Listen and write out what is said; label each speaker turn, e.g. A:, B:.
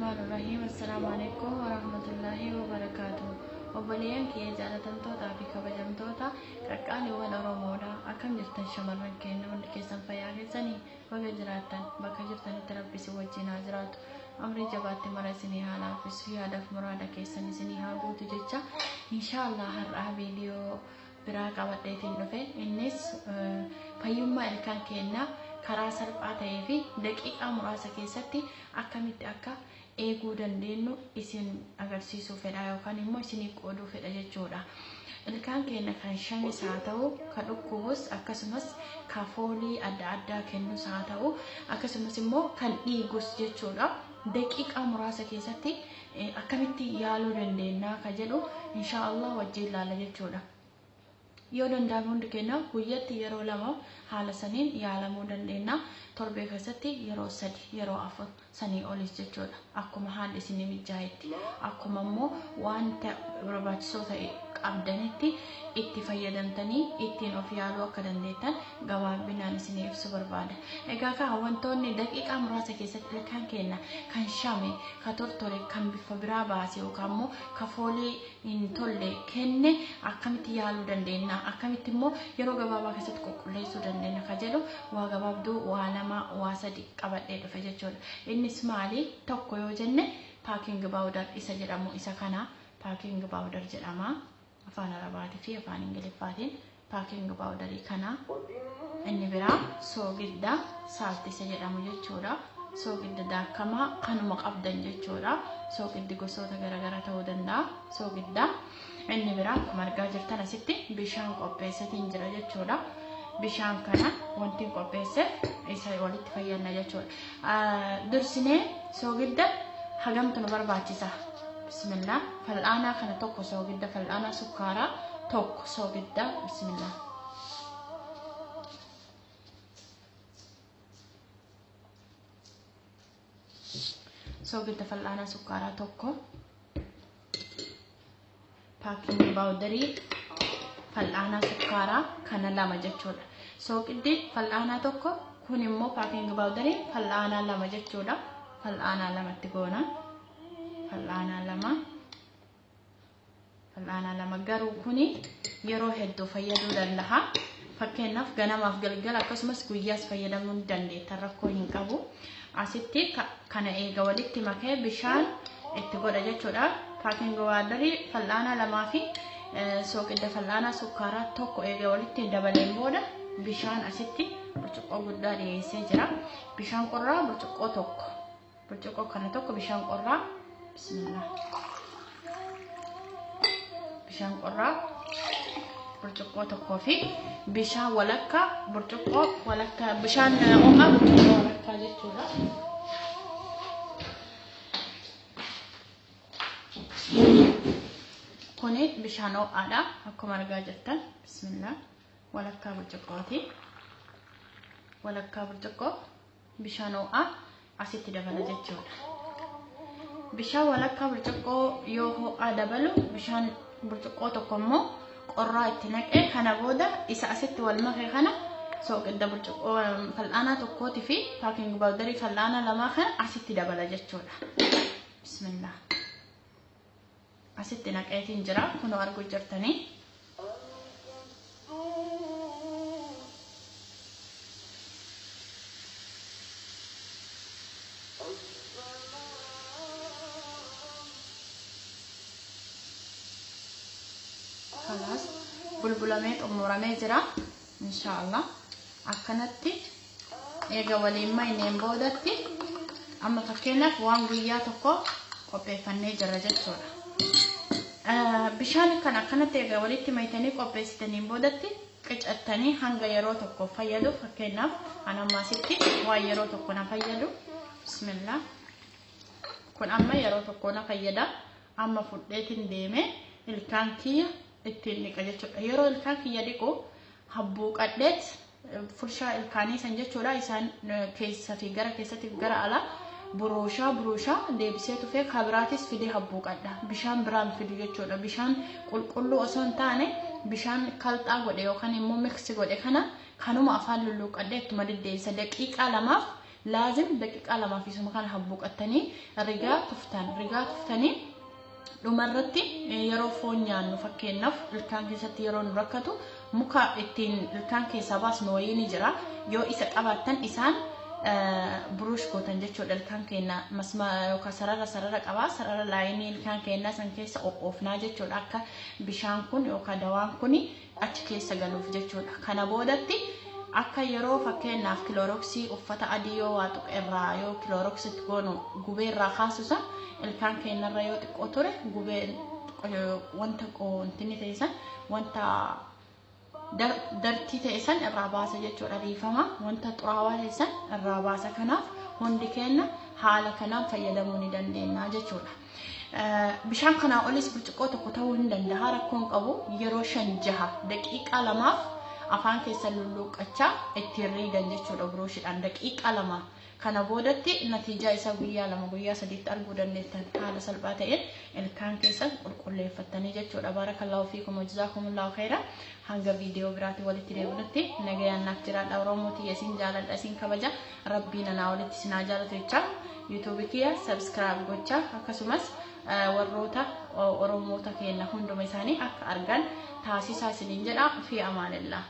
A: Rahmaani Rahiim. Assalaamu alaikum warahmatullaahi wabarakaatuh. Obboleeyyan kiyya jaalatamtootaa fi kabajamtoota qaqqaaliiwwan Oromoodha. Akkam jirtan shamarran keenya hundi keessan fayyaa keessanii baga jiraattan bakka jirtanitti Rabbi isin wajjin haa jiraatu. Amrii jabaatti mara isinii haa laaffisu yaadaaf muraada keessan isinii haa guutu jecha inshaallah har'aa viidiyoo biraa qabadheetiin dhufe innis fayyummaa ilkaan keenyaa karaa salphaa ta'ee fi daqiiqaa muraasa keessatti akkamitti akka eeguu dandeenyu isin agarsiisuu fedha yookaan immoo isiniif qooduu fedha jechuudha. Ilkaan keenya kan shamis haa ta'u, kan dhukkubus akkasumas kan foolii adda addaa kennus haa ta'u, akkasumas immoo kan dhiigus jechuudha. Daqiiqaa muraasa keessatti akkamitti yaaluu dandeenya ka jedhu inshaallah wajjin ilaalla jechuudha. Yoo danda'ame hundi keenya guyyatti yeroo 2 haala saniin yaalamuu dandeenya. Torbee keessatti yeroo 3 yeroo 4 sanii olis jechuudha. Akkuma haalli isinii mijaa'etti akkuma immoo wanta barbaachisoo ta'e qabdanitti itti fayyadamtanii ittiin of yaaluu akka dandeettan gabaabinaan isinii ibsuu barbaada. Egaa kaa wantoonni daqiiqaa muraasa keessatti ilkaan keenya kan shame, ka tortore, kan bifa biraa baase yookaan immoo ka foolii hin tolle kenne akkamitti yaaluu dandeenya, akkamitti immoo yeroo gabaabaa keessatti qulqulleessuu dandeenya ka jedhu waa gabaabduu waa 2 waa 3 qabadhee dhufe jechuudha. Innis maali? Tokko yoo jenne paaking baawudar isa jedhamu isa kana paaking baawudar jedhama. Afaan Arabaatii fi afaan Ingiliffaatiin paaking baawudarii kana. Inni biraa soogidda saalti isa jedhamu jechuudha. Soogidda daakamaa kanuma qabdan jechuudha. Soogiddi gosoota garaagaraa ta'uu danda'a. Soogidda inni biraa akkuma argaa jirtan asitti bishaan qopheesseetiin jira jechuudha. Bishaan kana wanti qopheesseef isa walitti fayyadna jechuudha. Dursinee soogidda hagamtu nu barbaachisa. Bismillah. Fal'aanaa kana tokko soogidda fal'aanaa sukkaaraa tokko soogidda. Bismillah. Soogidda fal'aanaa sukkaaraa tokko. Paaking baawudarii fal'aanaa sukkaaraa kana 2 jechuudha. Soogiddi fal'aanaa tokko kun immoo paaking baawudarii fal'aanaa 2 jechuudha. Fal'aanaa 2tti goona. Fal'aanaa 2. Fal'aanaa 2 garuu kuni yeroo hedduu fayyaduu danda'a. Fakkeenyaaf ganamaaf galgala akkasumas guyyaas fayyadamuu ni dandeetta rakkoo hin qabu. Asitti kana eega walitti makee bishaan itti godha jechuudha. Paaking baawudarii fal'aanaa 2 fi soogidda fal'aanaa sukkaaraa tokko eega walitti dabaleen booda bishaan asitti burcuqqoo guddaa dhiyeessee jira. Bishaan qorraa burcuqqoo tokko. Burcuqqoo kana tokko bishaan qorraa. Bismillah. Bishaan qorraa burcuqqoo tokkoo fi bishaan walakkaa burcuqqoo walakkaa bishaan ho'aa burcuqqoo walakkaa jechuudha. Kuni bishaan ho'aadha akkuma argaa jirtan. Bismillah. Walakkaa burcuqqooti. Walakkaa burcuqqoo bishaan ho'aa asitti dabala jechuudha. Bishaan walakkaa burcuqqoo yoo ho'aa dabalu bishaan burcuqqoo tokko immoo qorraa itti naqee kana booda isa asitti wal make kana soogidda burcuqqoo fal'aanaa tokkootii fi paaking baawudarii fal'aanaa 2 kana asitti dabala jechuudha. Bismillah. Asitti naqeetiin jira kunoo arguu jirtanii. Kalaas bulbulamee xumuramee jira. Inshaallah akkanatti eega waliin mayneen boodatti amma fakkeenyaaf waan guyyaa tokko qopheeffannee jira jechuudha. Bishaan kan akkanatti eega walitti maytanii qopheessitaniin boodatti qicattanii hanga yeroo tokko fayyadu. Fakkeenyaaf an amma asitti waan yeroo tokko na fayyadu. Bismillah. Kun amma yeroo tokko na fayyada. Amma fudheetiin deemee ilkaan kiyya ittiin dhiqa jechuudha. Yeroo ilkaan kiyya dhiqu habbuuqadheet furshaa ilkaanii san jechuudha. Isaan keessa fi gara keessatti fi gara alaa buruushaa deebisee tufee kabiraatis fidee habbuuqadha. Bishaan biraan fidu jechuudha. Bishaan qulqulluu osoo hin taane bishaan kalxaa godhe yookaan immoo miksi godhe kana kanuma afaan lulluuqadhee ittuma deddeebisa. Daqiiqaa 2 Laazim daqiiqaa 2 fi isuma kana habbuuqattanii rigaa tuftan, rigaa tuftanii dhumarratti yeroo foon nyaannu, fakkeenyaaf ilkaan keessatti yeroo nu rakkatu, muka ittiin ilkaan keessaa baasnu wayii ni jira. Yoo isa qabaattan isaan buruush gootan jechuudha. Ilkaan keenya masma yookaan sarara sarara qabaa, sarara laayinii ilkaan keenyaa san keessa oofnaa jechuudha, akka bishaan kun yookaan dawaan kun achi keessa galuuf jechuudha. Kana boodatti akka yeroo fakkeenyaaf kilooroksii uffata adii yoo waa tuqe irraa yoo kilooroksitti goonu gubee irraa kaasu san, ilkaan keenyarra yoo xiqqoo ture gubee wanta wantinni ta'e san, wanta dartii ta'e san irraa baasa jechuudha. Dhiifama, wanta xuraawaa ta'e san irraa baasa. Kanaaf hundi keenya haala kanaan fayyadamuu ni dandeenya jechuudha. Bishaan kanaa olis burcuqqoo 1 ta'uu hin danda'a, rakkoon qabu. Yeroo 5 6 daqiiqaa 2f afaan keessa lulluuqqachaa ittiin riigan jechuudha buruushiidhaan daqiiqaa 2. Kana boodatti natiijaa isaa guyyaa 2 guyyaa 3tti arguu dandeettan, haala salphaa ta'een ilkaan keessan qulqulleeffattanii jechuudha. Baarakallaahu fiikum wajazaakumullahu khayra. Hanga viidiyoo biraatti walitti deebinutti nagayaan naaf jiraadha. Oromoo tiyya, isin jaaladha, isin kabaja. Rabbiin anaa walitti isin haa jaalatu jecha, yuutuubii kiyya subscribe gochaa, akkasumas warroota Oromoota keenya hunduma isaanii akka argan taasisaa isiniin jedha. Fi amaanillah.